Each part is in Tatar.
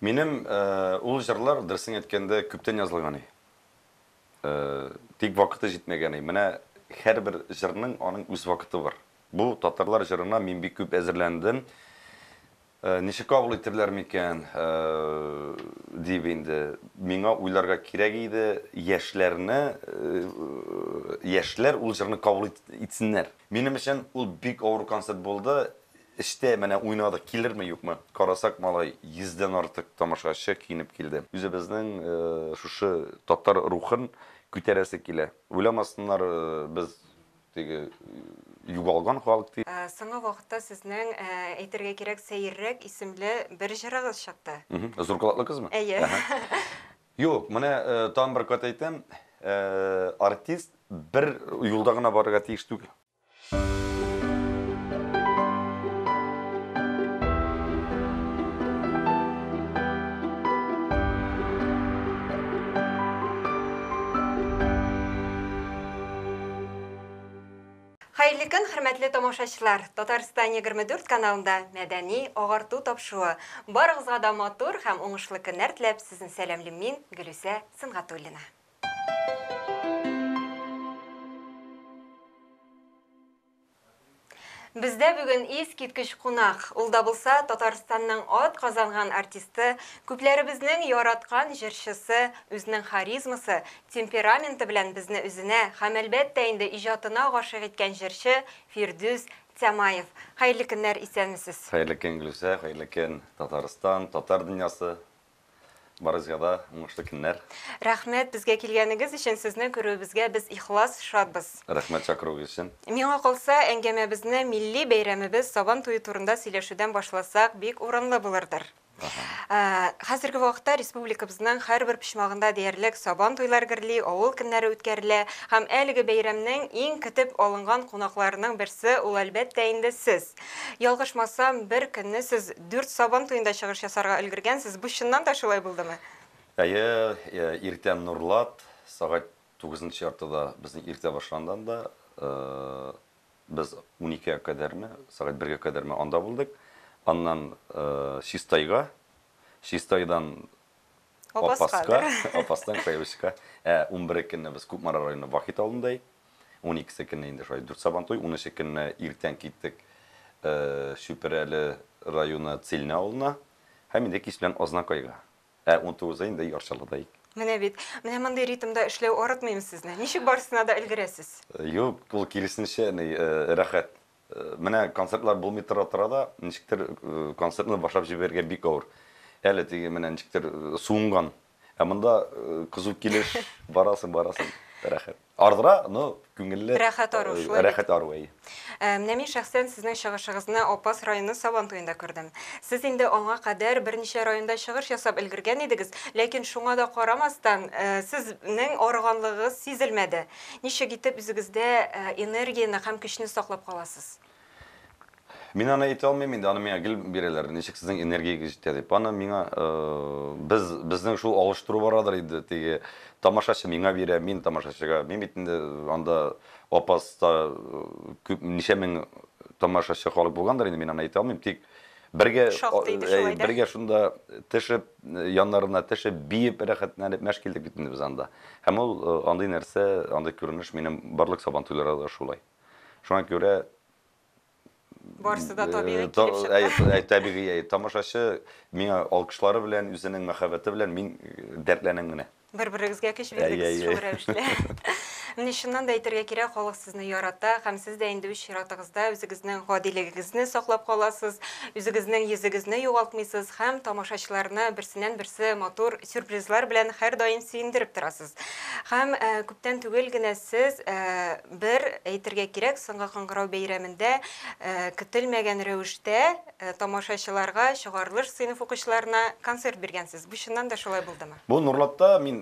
Минем ул җырлар, дөресен әйткәндә, күптән язылган и. Тик вакыты җитмәгән и. Менә һәрбер җырның аның үз вакыты бар. Бу татарлар җырына мин бик күп әзерләндем. Ничек кабул итерләр микән, дип инде миңа уйларга кирәк иде, яшьләрне, яшьләр ул җырны кабул итсеннәр. Минем өчен ул бик авыр концерт булды. Эштә менә уйнадык, килерме, юкмы? Карасак, малай, йөздән артык тамашачы киенеп килде. Үзебезнең шушы татар рухын күтәрәсе килә. Уйламасыннар, без теге югалган халык дип. Соңгы вакытта сезнең, әйтергә кирәк, Сәеррәк исемле бер җырыгыз чыкты. Зур колаклы кызмы? Әйе. Юк, менә тагын бер кат әйтәм, артист бер юлда гына барырга тиеш түгел. Хәерле көн, хөрмәтле тамашачылар! Татарстан 24 каналында мәдәни агарту тапшыруы. Барыгызга да матур һәм уңышлы көннәр теләп, сезне сәламлим мин, Гөлүсә Сөнгатуллина. Бездә бүген искиткеч кунак. Ул да булса Татарстанның ат казанган артисты, күпләребезнең яраткан җырчысы, үзенең харизмасы, темпераменты белән безне үзенә һәм, әлбәттә инде, иҗатына гашыйк иткән җырчы Фирдүс Тямаев. Хәерле көннәр, исәнмесез! Хәерле көн, Гөлүсә, хәерле көн, Татарстан, татар дөньясы. Барыгызга да уңышлы көннәр. Рәхмәт безгә килгәнегез өчен, сезне күрүебезгә без ихлас шатбыз. Рәхмәт чакыруыгыз өчен. Миңа калса, әңгәмәбезне милли бәйрәмебез Сабан туе турында сөйләшүдән башласак, бик урынлы булырдыр. Хәзерге вакытта республикабызның һәрбер почмагында диярлек Сабан туйлар гөрли, авыл көннәре үткәрелә һәм әлеге бәйрәмнең иң көтеп алынган кунакларының берсе ул, әлбәттә инде, сез. Ялгышмасам, бер көнне сез дүрт Сабан туенда чыгыш ясарга өлгергәнсез. Бу чыннан да шулай булдымы? Әйе, иртән Нурлат, сәгать тугызынчы яртыда безнең иртә башланды анда. Без уникегә кадәрме, сәгать бергә кадәрме анда булдык. Аннан Чистайга, Чистайдан Апаска, Апастан Кайбычка. Ә унбере көнне без Кукмара районы Вахит авылында идек. Уникесе көнне инде шулай дүрт Сабантуй. Унынчы көнне иртән киттек Чүпрәле районы Цильна авылына һәм инде кич белән Азнакайга. Ә унтугызы инде Яр Чаллыда идек. Менә бит. Менә мондый ритмда эшләү арытмыймы сезне? Ничек барысына да өлгерәсез? Юк, ул киресенчә, ни, рәхәт. Менә концертлар булмый тора-тора да, ничектер концертны башлап җибәрергә бик авыр. Әле теге менә ничектер суынган. Ә монда кызу килеш барасың, барасың, рәхәт. Ардыра, но күңелле. Рәхәт ару, шулай бит? Рәхәт ару, әйе. Менә мин шәхсән сезнең чыгышыгызны Апас районы Сабан туенда күрдем. Сез инде аңа кадәр берничә районда чыгыш ясап өлгергән идегез, ләкин шуңа да карамастан, сезнең арыганлыгыгыз сизелмәде. Ничек итеп үзегездә энергияне һәм көчне саклап каласыз? Мин аны әйтә алмыйм инде, аны миңа гел бирәләр, ничек сезнең энергиягез җитә дип. Аны миңа без безнең шул алыштыру барадыр инде, теге тамашачы миңа бирә, мин тамашачыга. Мин бит инде анда Апаста күп ничә мең тамашачы халык булгандыр инде, мин аны әйтә алмыйм. Тик бергә Шактый иде шулай да. Бергә шунда төшеп, яннарына төшеп, биеп, рәхәтләнеп мәш килдек бит инде без анда. Һәм ул андый нәрсә, андый күренеш минем барлык Сабантуйларда да шулай. Шуңа күрә Барысы да табигый килеп чыкты. Әй, табигый, әй, тамашачы миңа алкышлары белән, үзенең мәхәббәте белән мин дәртләнәм генә. Бер-берегезгә көч бирдегез шул рәвешле. Менә чыннан да әйтергә кирәк, халык сезне ярата һәм сез дә инде үз чиратыгызда үзегезнең гадилегегезне саклап каласыз, үзегезнең йөзегезне югалтмыйсыз һәм тамашачыларны берсеннән-берсе матур сюрпризлар белән һәрдаим сөендереп торасыз. Һәм күптән түгел генә сез бер, әйтергә кирәк, Соңгы кыңгырау бәйрәмендә көтелмәгән рәвештә тамашачыларга, чыгарылыш сыйныф укучыларына концерт биргәнсез. Бу чыннан да шулай булдымы? Бу Нурлатта мин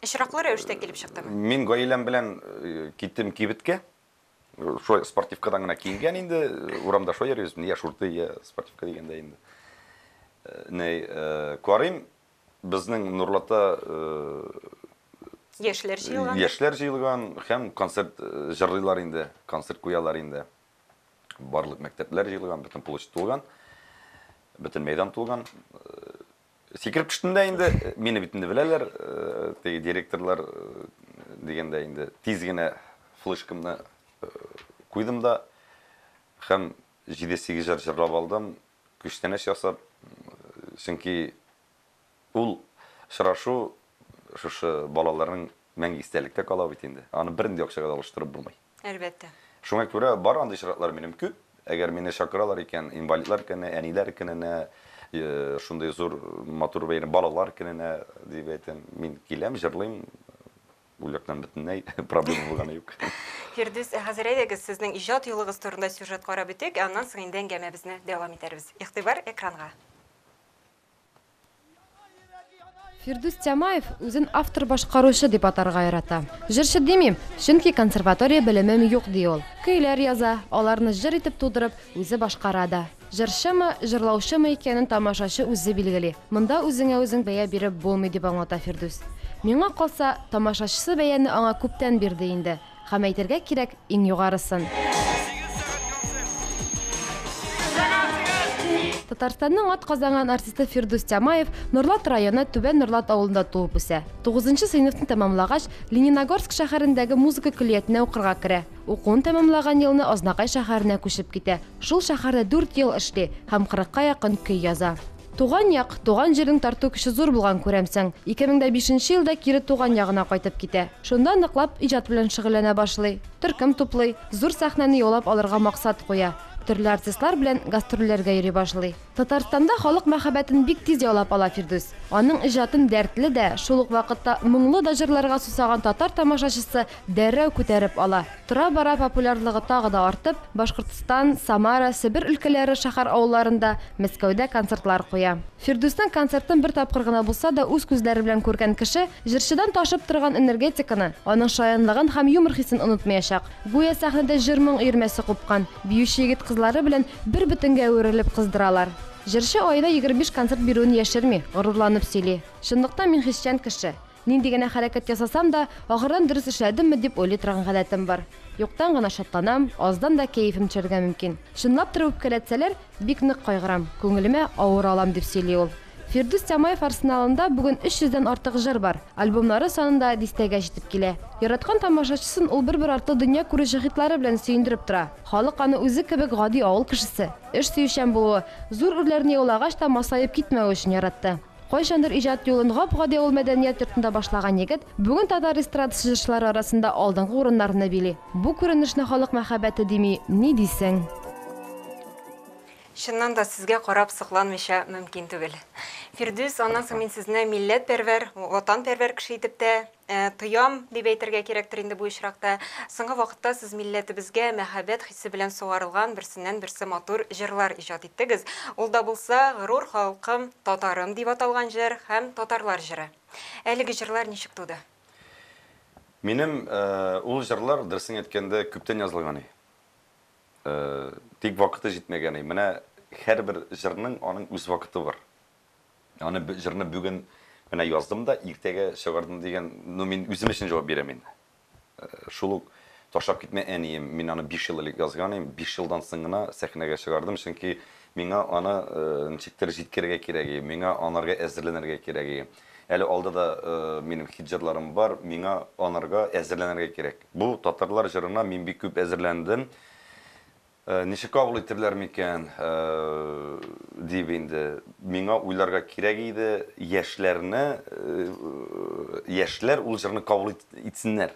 Очраклы рәвештә килеп чыктымы? Мин гаиләм белән киттем кибеткә. Шулай спортивкадан гына киенгән инде, урамда шулай йөрибез, я шорты, я спортивка дигәндә инде. Ни, карыйм, Безнең Нурлатта яшьләр җыелган. Яшьләр җыелган һәм концерт җырлыйлар инде, концерт куялар инде. Барлык мәктәпләр җыелган, бөтен площадь тулган, бөтен мәйдан тулган. Сикереп төштем дә инде, мине бит инде беләләр, теге директорлар дигәндә инде тиз генә флешкамны куйдым да һәм 7-8 җыр җырлап алдым, күчтәнәч ясап, чөнки ул очрашу шушы балаларның мәңге истәлектә кала бит инде. Аны бернинди акчага да алыштырып булмый. Әлбәттә. Шуңа күрә бар андый очраклар минем күп. Әгәр мине чакыралар икән, инвалидлар көненә, әниләр көненә, шундый зур матур бәйрәм, балалар көненә дип әйтәм, мин киләм, җырлыйм. Ул яктан бөтенләй проблема булганы юк. Фирдүс, ә хәзер әйдәгез, сезнең иҗат юлыгыз турында сюжет карап үтик, ә аннан соң инде әңгәмәбезне дәвам итәрбез. Игътибар экранга. Фирдүс Тямаев үзен автор-башкаручы дип атарга ярата. Җырчы димим, чөнки консерватория белемем юк, ди ул. Көйләр яза, аларны җыр итеп тудырып, үзе башкара да. Җырчымы, җырлаучымы икәнен тамашачы үзе билгели. Монда үзеңә үзең бәя биреп булмый, дип аңлата Фирдүс. Миңа калса, тамашачысы бәяне аңа күптән бирде инде. Һәм әйтергә кирәк, иң югарысын. Татарстанның атказанган артисты Фирдүс Тямаев Норлат районы Түбән Норлат авылында туып үсә. Тугызынчы сыйныфны тәмамлагач, Лениногорск шәһәрендәге музыка көллиятенә укырга керә. Укуын тәмамлаган елны Азнакай шәһәренә күчеп китә. Шул шәһәрдә дүрт ел эшли һәм кырыкка якын көй яза. Туган як, туган җирнең тарту көче зур булган, күрәмсең. 2005 нче елда кире туган ягына кайтып китә. Шунда ныклап иҗат белән шөгыльләнә башлый. Төркем туплый, зур сәхнәне яулап алырга максат куя. Төрле артистлар белән гастрольләргә йөри башлый. Татарстанда халык мәхәббәтен бик тиз яулап ала Фирдүс. Аның иҗатын дәртле дә, шул ук вакытта моңлы да җырларга сусаган татар тамашачысы дәррәү күтәреп ала. Тора-бара популярлыгы тагы да артып, Башкортстан, Самара, Себер өлкәләре шәһәр-авылларында, Мәскәүдә концертлар куя. Фирдүснең концертын бер тапкыр гына булса да үз күзләре белән күргән кеше җырчыдан ташып торган энергетиканы, аның шаянлыгын һәм юмор хисен онытмаячак. Гүя сәхнәдә җыр-моң өермәсе купкан, биюче егет-кызлары белән бер бөтенгә әверелеп кыздыралар. Җырчы аена 25 концерт бирүен яшерми, горурланып сөйли. Чынлыкта мин хисчән кеше. Нинди генә хәрәкәт ясасам да, ахырдан дөрес эшләдемме дип уйлый торган гадәтем бар. Юктан гына шатланам, аздан да кәефем төшәргә мөмкин. Чынлап торып үпкәләтсәләр, бик нык кайгырам, күңелемә авыр алам, дип сөйли ул. Фирдүс Тямаев арсеналында бүген 300 дән артык җыр бар, альбомнары саны да дистәгә җитеп килә. Яраткан тамашачысын ул бер-бер артлы дөнья күрүче хитлары белән сөендереп тора. Халык аны үзе кебек гади авыл кешесе, эш сөючән булуы, зур үрләрне яулагач та масаеп китмәве өчен яратты. Кайчандыр иҗат юлын гап-гади авыл мәдәният йортында башлаган егет бүген татар эстрадасы җырчылары арасында алдынгы урыннарны били. Бу күренешне халык мәхәббәте дими, ни дисең? Чыннан да сезгә карап сокланмыйча мөмкин түгел. Фирдүс, аннан соң мин сезне милләтпәрвәр, ватанпәрвәр кеше итеп тә Тоям, дип әйтергә кирәктер инде бу очракта. Соңгы вакытта сез милләтебезгә мәхәббәт хисе белән сугарылган берсеннән-берсе матур җырлар иҗат иттегез. Ул да булса, Горур халкым, татарым дип аталган җыр һәм Татарлар җыры. Әлеге җырлар ничек туды? Минем ул җырлар, дөресен әйткәндә, күптән язылган и. Тик вакыты җитмәгән и. Менә һәрбер җырның аның үз вакыты бар. Аны җырны бүген менә яздым да, иртәгә чыгардым дигән, ну мин үзем өчен җавап бирәм инде. Шул ук Ташлап китмә әнием, мин аны 5 ел элек язган идем, 5 елдан соң гына сәхнәгә чыгардым, чөнки миңа аны ничектер җиткерергә кирәк иде, миңа анарга әзерләнергә кирәк иде. Әле алда да минем хит җырларым бар, миңа анарга әзерләнергә кирәк. Бу татарлар җырына мин бик күп әзерләндем. Ничек кабул итерләр микән, дип инде миңа уйларга кирәк иде, яшьләрне, яшьләр ул җырны кабул итсеннәр.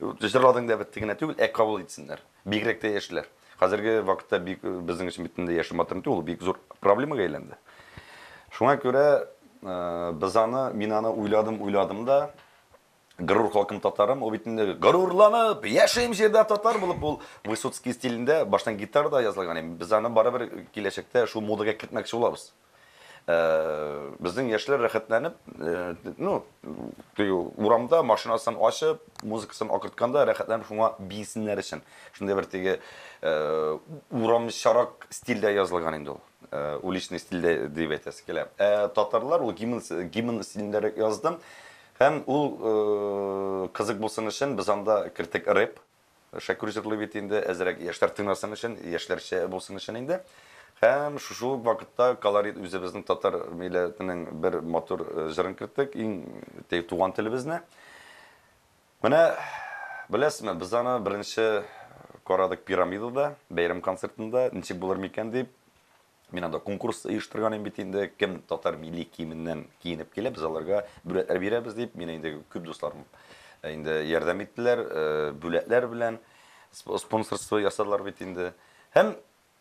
Җырладың да бетте генә түгел, ә кабул итсеннәр. Бигрәк тә яшьләр. Хәзерге вакытта бик безнең өчен бит инде яшел матур түгел, ул бик зур проблемага әйләнде. Шуңа күрә без аны, мин аны уйладым, уйладым да, Горур халкым татарым, ул бит инде горурланып яшим җирдә татар булып, ул Высоцкий стилендә баштан гитарада язылган. Инде без аны барыбер киләчәктә шул модага кертмәкче булабыз. Э, безнең яшьләр рәхәтләнеп, э, ну, урамда машинасын ачып, музыкасын акыртканда рәхәтләнеп шуңа биесеннәр өчен. Шундый бер теге э, урамчарак стильдә язылган инде ул. Уличный стильдә дип әйтәсе килә. Ә татарлар ул гимн гимн стилендәрәк яздым. Һәм ул кызык булсын өчен без анда керттек рэп. Шәкүр җырлый бит инде, әзрәк яшьләр тыңласын өчен, яшьләрчә булсын өчен инде. Һәм шушы ук вакытта колорит үзебезнең татар милләтенең бер матур җырын керттек, иң теге туган телебезне. Менә беләсезме, без аны беренче карадык Пирамидада, бәйрәм концертында, ничек булыр микән дип. Мин анда конкурс оештырган идем бит инде, кем татар милли киеменнән киенеп килә, без аларга бүләкләр бирәбез дип, мине инде күп дусларым инде ярдәм иттеләр, бүләкләр белән спонсорство ясадылар бит инде. Һәм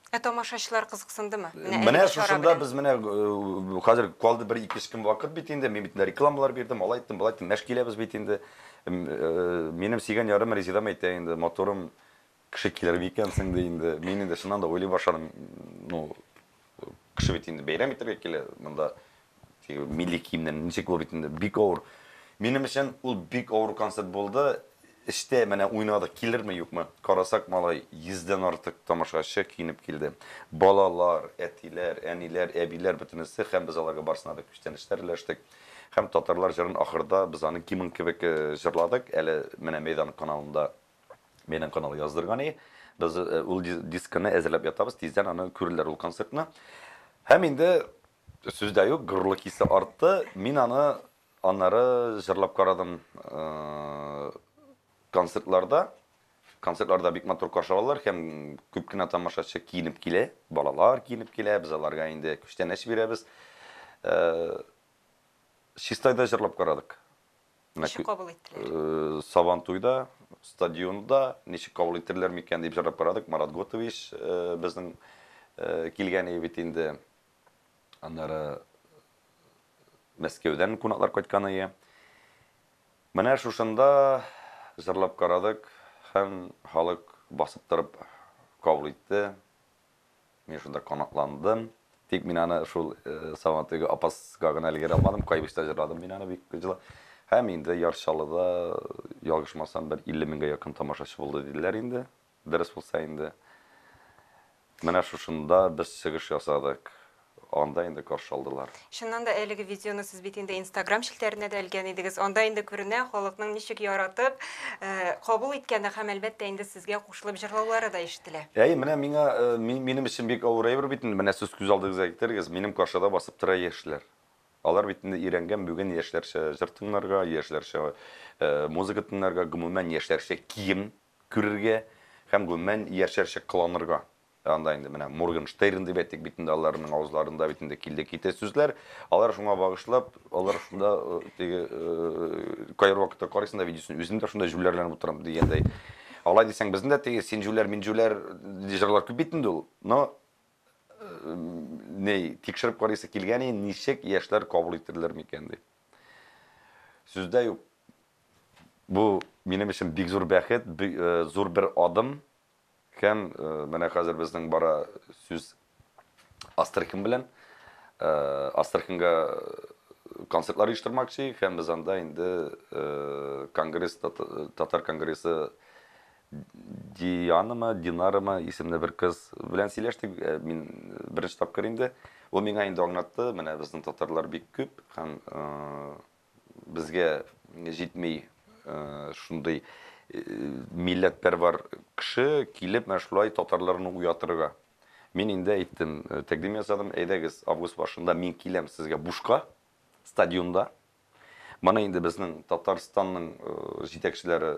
Ә тамашачылар кызыксындымы? Менә Менә шушында без менә хәзер калды бер ике көн вакыт бит инде. Мин бит рекламалар бирдем, алай иттем, болай иттем, мәш киләбез бит инде. Минем сөйгән ярым Резидам әйтә инде, матурым, кеше килер микән соң ди инде. Мин инде чыннан да уйлый башладым. Ну, кеше бит инде бәйрәм итәргә килә монда. Милли киемнән ничек булыр бит инде, бик авыр. Минем өчен ул бик авыр концерт булды. Эштә менә уйнадык, килерме, юкмы? Карасак, малай, йөздән артык тамашачы киенеп килде. Балалар, әтиләр, әниләр, әбиләр, бөтенесе, һәм без аларга барысына да күчтәнәчләр өләштек. Һәм татарлар җырын ахырда без аны гимн кебек җырладык. Әле менә Мәйдан каналында Мәйдан каналы яздырган и. Без ул дискны әзерләп ятабыз, тиздән аны күрерләр ул концертны. Һәм инде сүз дә юк, горурлык хисе артты. Мин аны аннары җырлап карадым концертларда. Концертларда бик матур каршы алалар һәм күп кенә тамашачы киенеп килә, балалар киенеп килә, без аларга инде күчтәнәч бирәбез. Чистайда җырлап карадык. Ничек кабул иттеләр? Сабантуйда, стадионда ничек кабул иттеләр микән дип җырлап карадык. Марат Готович безнең килгән иде бит инде. Аннары Мәскәүдән кунаклар кайткан ие. Менә шушында җырлап карадык һәм халык басып торып кабул итте. Мин шунда канатландым. Тик мин аны шул Сабантуйга Апаска гына элгәре алмадым. Кайбычта җырладым мин аны бик җылы. Һәм инде Яр Чаллыда, ялгышмасам, бер 50 меңгә якын тамашачы булды диделәр инде. Дөрес булса инде. Менә шушында без чыгыш ясадык. Анда инде каршы алдылар. Чыннан да, әлеге видеоны сез бит инде Инстаграм челтәренә дә элгән идегез. Анда инде күренә халыкның ничек яратып, кабул иткәне һәм, әлбәттә, инде сезгә кушылып җырлаулары да ишетелә. Әйе, менә миңа, минем өчен бик авыр әйбер бит инде. Менә сез күз алдыгызга китерегез, минем каршыда басып тора яшьләр. Алар бит инде өйрәнгән бүген яшьләрчә җыр тыңларга, яшьләрчә музыка тыңларга, гомумән, яшьләрчә кием күрергә һәм гомумән яшьләрчә кыланырга. Анда инде менә Моргенштерн дип әйтик бит инде, аларның авызларында бит инде килде китә сүзләр. Алар шуңа багышлап, алар шунда теге кайбер вакытта карыйсың да видеосын, үзем дә шунда җүләрләнеп утырам дигәндәй. Алай дисәң, безнең дә теге син җүләр, мин җүләр җырлар күп бит инде ул. Но ни, тикшереп карыйсы килгән, ничек яшьләр кабул итерләр микән дип. Сүз дә юк. Бу минем өчен бик зур бәхет, зур бер адым. Һәм менә хәзер безнең бара сүз Астрахань белән. Астраханьга концертлар оештырмакчы һәм без анда инде конгресс, татар конгрессы Дианама, Динарама исемле бер кыз белән сөйләштек. Мин беренче тапкыр инде. Ул миңа инде аңлатты, менә безнең татарлар бик күп һәм безгә җитми шундый милләтпәрвар кеше килеп менә шулай татарларны уятырга. Мин инде әйттем, тәкъдим ясадым, әйдәгез, август башында мин киләм сезгә бушка стадионда. Моны инде безнең Татарстанның җитәкчеләре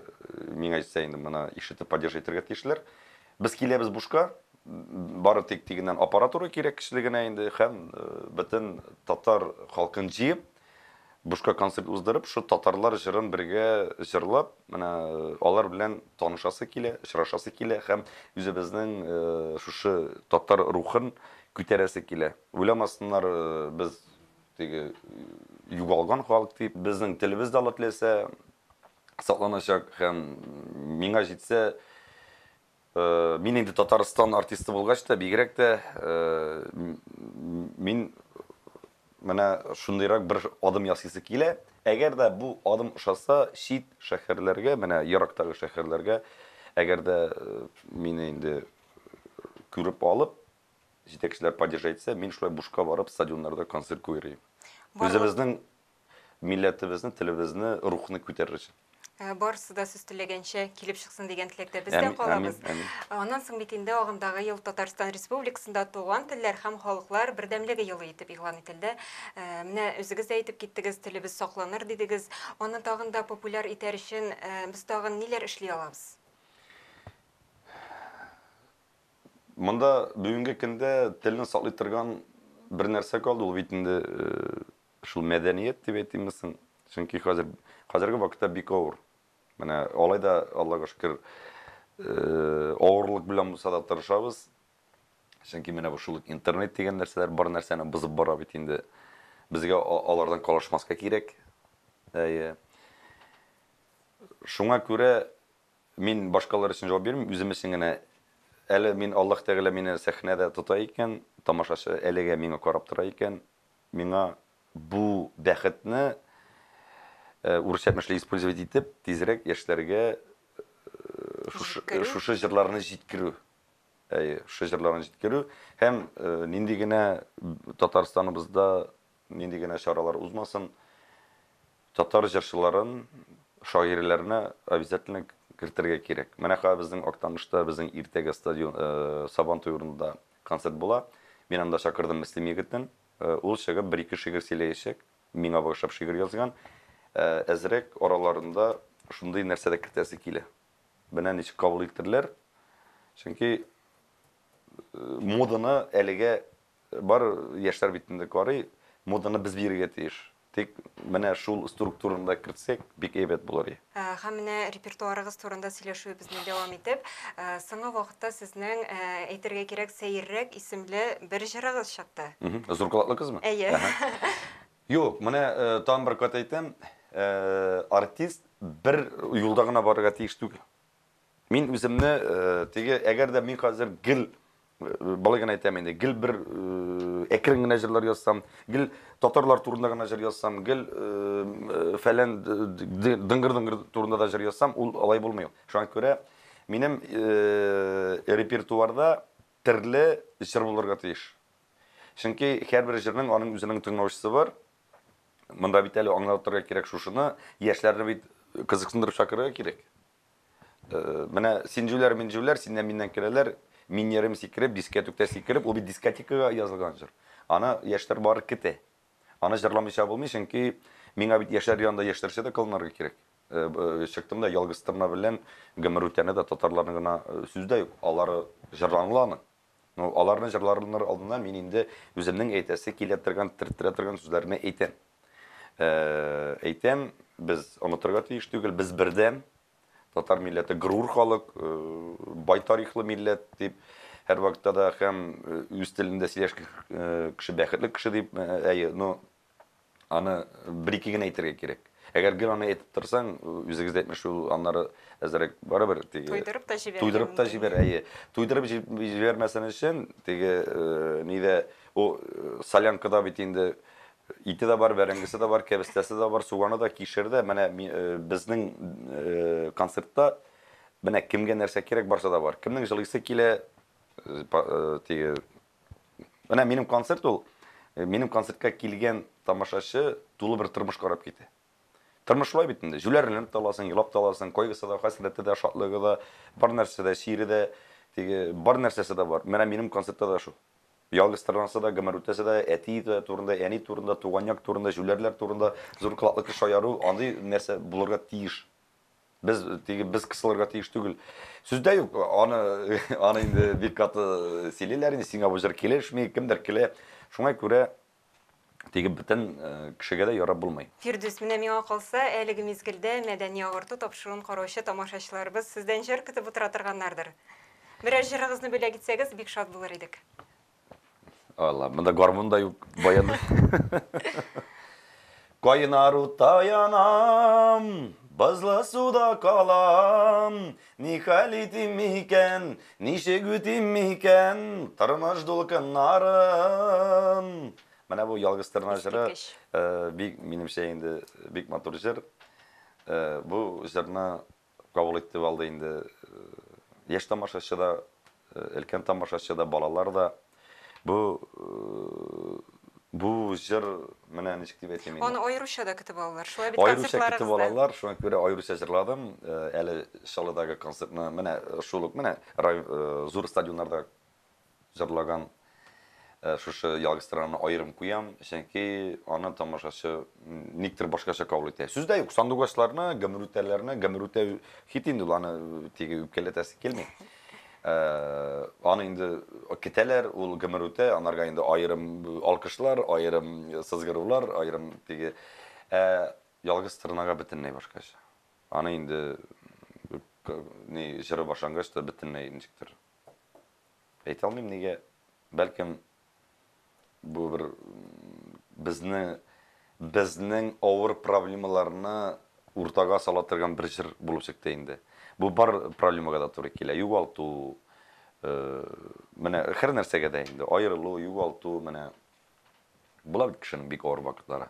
миңа әйтсә инде моны ишетеп поддерживать итәргә тиешләр. Без киләбез бушка, бары тик тигеннән аппаратура кирәк кешелегенә инде һәм бөтен татар халкын җыеп, бушка концерт уздырып, шул татарлар җырын бергә җырлап, менә алар белән танышасы килә, очрашасы килә һәм үзебезнең шушы татар рухын күтәрәсе килә. Уйламасыннар, без теге югалган халык дип, безнең телебез дә Алла теләсә сакланачак һәм миңа җитсә, мин инде Татарстан артисты булгач та, бигрәк тә мин менә шундыйрак бер адым ясыйсы килә. Әгәр дә бу адым ошаса, чит шәһәрләргә, менә ерактагы шәһәрләргә, әгәр дә мине инде күреп алып, җитәкчеләр поддержать итсә, мин шулай бушка барып стадионнарда концерт куйрыйм. Үзебезнең милләтебезне, телебезне, рухны күтәрер өчен. Барысы да сез теләгәнчә килеп чыксын дигән теләктә без дә калабыз. Аннан соң бит инде агымдагы ел Татарстан Республикасында туган телләр һәм халыклар бердәмлеге елы итеп игълан ителде. Менә үзегез дә әйтеп киттегез, телебез сакланыр дидегез. Аны тагын да популяр итәр өчен без тагын ниләр эшли алабыз? Монда бүгенге көндә телне саклый торган бер нәрсә калды, ул бит инде шул мәдәният дип әйтимме соң? Чөнки хәзер хәзерге вакытта бик авыр. Менә алай да, Аллага шөкер, авырлык белән булса да тырышабыз. Чөнки менә бу шул интернет дигән нәрсәләр бар нәрсәне бозып бара бит инде. Безгә алардан калышмаска кирәк. Әйе. Шуңа күрә мин башкалар өчен җавап бирмим, үзем өчен генә. Әле мин Аллаһ Тәгалә мине сәхнәдә тота икән, тамашачы әлегә миңа карап тора икән, миңа бу бәхетне урысча әйтмешли использовать итеп, тизрәк яшьләргә шушы, шушы җырларны җиткерү. Әйе, шушы җырларны җиткерү һәм нинди генә Татарстаныбызда нинди генә чаралар узмасын, татар җырчыларын, шагыйрьләрне обязательно кертергә кирәк. Менә хәзер безнең Актанышта, безнең иртәгә стадион, Сабантуй урынында концерт була. Мин анда чакырдым Мөслим егетен. Ул чыгып бер-ике шигырь сөйләячәк. Миңа багышлап шигырь язган. Әзрәк араларында шундый нәрсә дә кертәсе килә. Менә ничек кабул иттерләр. Чөнки моданы әлегә бар яшьләр бит инде карый, моданы без бирергә тиеш. Тик менә шул структураны да кертсәк, бик әйбәт булыр иде. Һәм менә репертуарыгыз турында сөйләшүебезне дәвам итеп, соңгы вакытта сезнең, әйтергә кирәк, Сәеррәк исемле бер җырыгыз чыкты. Зур колаклы кызмы? Әйе. Юк, менә тагын бер кат әйтәм, артист бер юлда гына барырга тиеш түгел. Мин үземне теге, әгәр дә мин хәзер гел болай гына әйтәм инде, гел бер әкрен генә җырлар язсам, гел татарлар турында гына җыр язсам, гел фәлән дыңгыр-дыңгыр турында да җыр язсам, ул алай булмый. Шуңа күрә минем репертуарда төрле җыр булырга тиеш. Чөнки һәрбер җырның аның үзенең тыңлаучысы бар. Монда бит әле аңлатырга кирәк шушыны, яшьләрне бит кызыксындырып чакырырга кирәк. Менә син җүләр, мин җүләр, синнән миннән керәләр, мин ярым сикереп, дискәтүктә сикереп, ул бит дискотекага язылган җыр. Аны яшьләр бары көтә. Аны җырламыйча булмый, чөнки миңа бит яшьләр янында яшьләрчә дә кылынырга кирәк. Чыктым да ялгыз тырна белән гомер үтәне дә татарларны гына сүз дә юк, алары җырланыла аның. Ну, аларны җырларыныр алдыннан мин инде үземнең әйтәсе килә торган, төрттерә торган сүзләрне әйтәм. Әйтәм, без онытырга тиеш түгел, без бердәм. Татар милләте горур халык, бай тарихлы милләт дип һәрвакытта да һәм үз телендә сөйләшкән кеше бәхетле кеше дип, әйе, но аны бер-ике генә әйтергә кирәк. Әгәр гел аны әйтеп торсаң, үзегез дә әйтмешли, ул аннары әзрәк барыбер теге Туйдырып та җибәрергә Туйдырып та җибәр, әйе. Туйдырып җибәрмәсен өчен теге нидә ул солянкада бит инде ите дә бар, бәрәңгесе дә бар, кәбестәсе дә бар, суганы да, кишер дә. Менә безнең концертта менә кемгә нәрсә кирәк, барсы да бар. Кемнең җылыйсы килә, теге Менә минем концерт ул, минем концертка килгән тамашачы тулы бер тормыш карап китә. Тормыш шулай бит инде. Җүләрләнеп тә аласың, елап та аласың, кайгысы да, хәсрәте дә, шатлыгы да, бар нәрсә дә, чире дә, теге бар нәрсәсе дә бар. Менә минем концертта да шул. Ялгыз торгансы да, гомер үтәсе дә, әти турында, әни турында, туган як турында, җүләрләр турында, зур колаклы шаяру, андый нәрсә булырга тиеш. Без теге без кысылырга тиеш түгел. Сүз дә юк, аны аны инде бик каты сөйлиләр инде, сиңа бу җыр килешми, кемдер килә. Шуңа күрә теге бөтен кешегә дә ярап булмый. Фирдүс, менә миңа калса, әлеге мизгелдә мәдәни агарту тапшыруын караучы тамашачыларыбыз сездән җыр көтеп утыра торганнардыр. Берәр җырыгызны бүләк итсәгез, бик шат булыр идек. Алла, монда гармун да юк, баян да. Кайнар утта янам, бозлы суда калам, ни хәл итим микән, ничек үтим микән, тормыш дулкыннарын. Менә бу Ялгыз торна җыры, бик, минемчә инде, бик матур җыр. Бу җырны кабул итеп алды инде яшь тамашачы да, өлкән тамашачы да, балалар да. Бу Бу җыр менә ничек дип әйтим инде. Аны аеруча да көтеп алалар. Шулай бит Аеруча көтеп концертларыгызда. алалар, шуңа күрә аеруча җырладым. Әле Чаллыдагы концертны менә шул ук менә зур стадионнарда җырлаган шушы Ялгыз торнаны аерым куям, чөнки аны тамашачы никтер башкача кабул итә. Сүз дә юк, сандугачларны, гомер үтәләрне, гомер үтә хит инде ул, аны теге үпкәләтәсе килми. Аны инде көтәләр, ул гомер үтә, анарга инде аерым алкышлар, аерым сызгырулар, аерым теге. Ә Ялгыз торнага бөтенләй башкача. Аны инде ни җыры башлангач та бөтенләй ничектер. Әйтә алмыйм нигә, бәлкем бу бер безне безнең авыр проблемаларны уртага сала торган бер җыр булып чыкты инде. Бу бар проблемага да туры килә. Югалту, менә һәр нәрсәгә дә инде аерылу, югалту, менә була бит кешенең бик авыр вакытлары.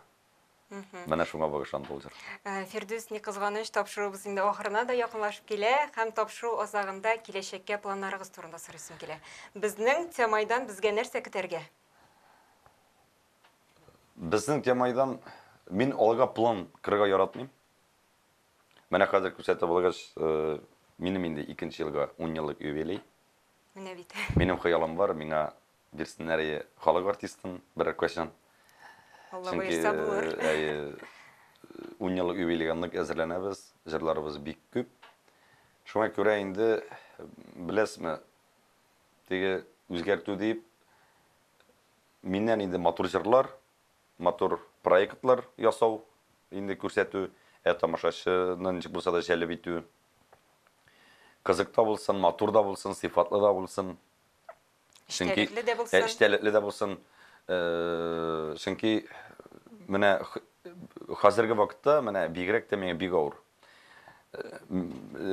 Менә шуңа багышланды ул җыр. Фирдүс, ни кызганыч, тапшыруыбыз инде ахырына да якынлашып килә һәм тапшыру азагында киләчәккә планнарыгыз турында сорыйсым килә. Безнең Тямайдан безгә нәрсә көтәргә? Безнең Тямайдан мин алга план кырырга яратмыйм. Менә хәзер күрсәтеп алгач, минем инде икенче елга 10 еллык юбилей. Менә бит. Минем хыялым бар, миңа бирсеннәр халык артистын берәр кайчан. Алла боерса булыр. Әйе, 10 еллык юбилейга нык әзерләнәбез, җырларыбыз бик күп. Шуңа күрә инде, беләсезме, теге үзгәртү дип, миннән инде матур җырлар, матур проектлар ясау, инде күрсәтү, ә тамашачыны ничек булса да җәлеп итү. Кызык та булсын, матур да булсын, сыйфатлы да булсын. Эчтәлекле дә булсын. Эчтәлекле дә булсын. Чөнки менә хәзерге вакытта менә бигрәк тә миңа бик авыр.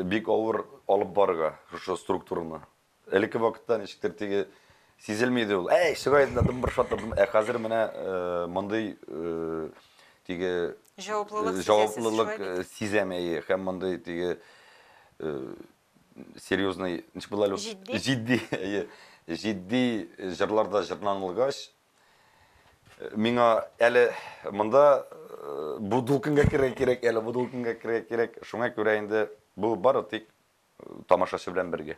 Бик авыр алып барырга шушы структураны. Элекке вакытта ничектер теге сизелми иде ул. Әй, чыга иде дә дым бер шатырдым. Ә хәзер менә мондый теге җаваплылык җаваплылык сизәм, әйе, һәм мондый теге серьезный, ничек була әле? Җитди. Җитди, әйе. Җитди җырларда җырланылгач, миңа әле монда бу дулкынга керергә кирәк, әле бу дулкынга керергә кирәк. Шуңа күрә инде бу бары тик тамашачы белән бергә.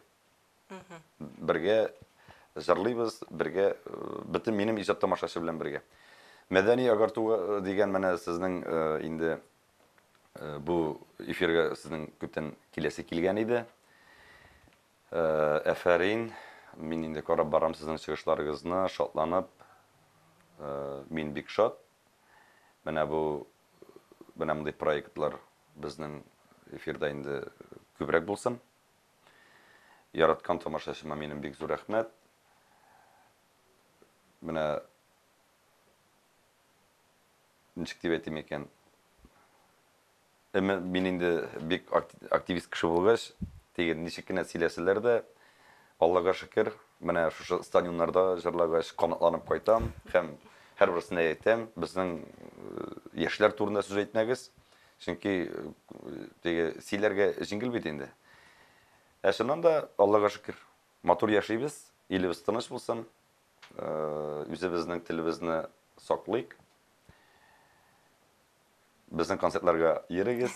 Бергә җырлыйбыз, бергә бөтен минем иҗат тамашачы белән бергә. Мәдәни агарту дигән менә сезнең инде бу эфирга сезнең күптән киләсе килгән иде. Әфәрин, мин инде карап барам сезнең чыгышларыгызны, шатланып, мин бик шат. Менә бу менә мондый проектлар безнең эфирда инде күбрәк булсын. Яраткан тамашачыма минем бик зур рәхмәт. Менә ничек дип әйтим икән? Әмма мин инде бик активист кеше булгач, теге ничек кенә сөйләсәләр дә, Аллага шөкер, менә шушы стадионнарда җырлагач, канатланып кайтам һәм һәрберсенә әйтәм, безнең яшьләр турында сүз әйтмәгез, чөнки теге сөйләргә җиңел бит инде. Ә чыннан да, Аллага шөкер, матур яшибез, илебез тыныч булсын, үзебезнең телебезне саклыйк. Безнең концертларга йөрегез.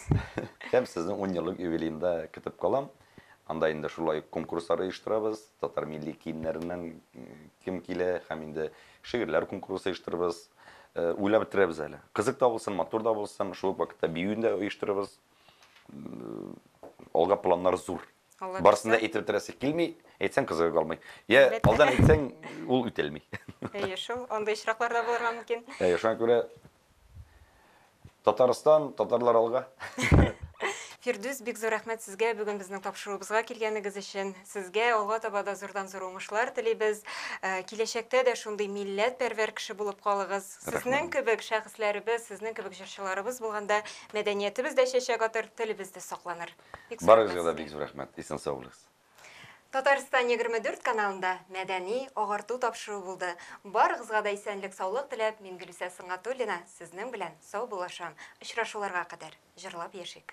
Һәм сезнең 10 еллык юбилеенда көтеп калам. Анда инде шулай конкурслар оештырабыз. Татар милли киемнәреннән кем килә һәм инде шигырьләр конкурсы оештырабыз. Уйлап бетерәбез әле. Кызык та булсын, матур да булсын, шул ук вакытта биюен дә оештырабыз. Алга планнар зур. Барысын да әйтеп бетерәсе килми, әйтсәң кызыгы калмый. Я алдан әйтсәң, ул үтелми. Әйе, шул, андый очраклар да булырга мөмкин. Әйе, шуңа күрә Татарстан, татарлар алга. Фирдүс, бик зур рәхмәт сезгә бүген безнең тапшыруыбызга килгәнегез өчен. Сезгә алга таба да зурдан-зур уңышлар телибез. Киләчәктә дә шундый милләтпәрвәр кеше булып калыгыз. Сезнең кебек шәхесләребез, сезнең кебек җырчыларыбыз булганда мәдәниятебез дә чәчәк атыр, телебез дә сакланыр. Бик зур рәхмәт. Барыгызга да бик зур рәхмәт. Исән сау булыгыз. Татарстан 24 каналында мәдәни агарту тапшыруы булды. Барыгызга да исәнлек, саулык теләп, мин Гөлүсә Сөнгатуллина сезнең белән сау булашам. Очрашуларга кадәр җырлап яшик.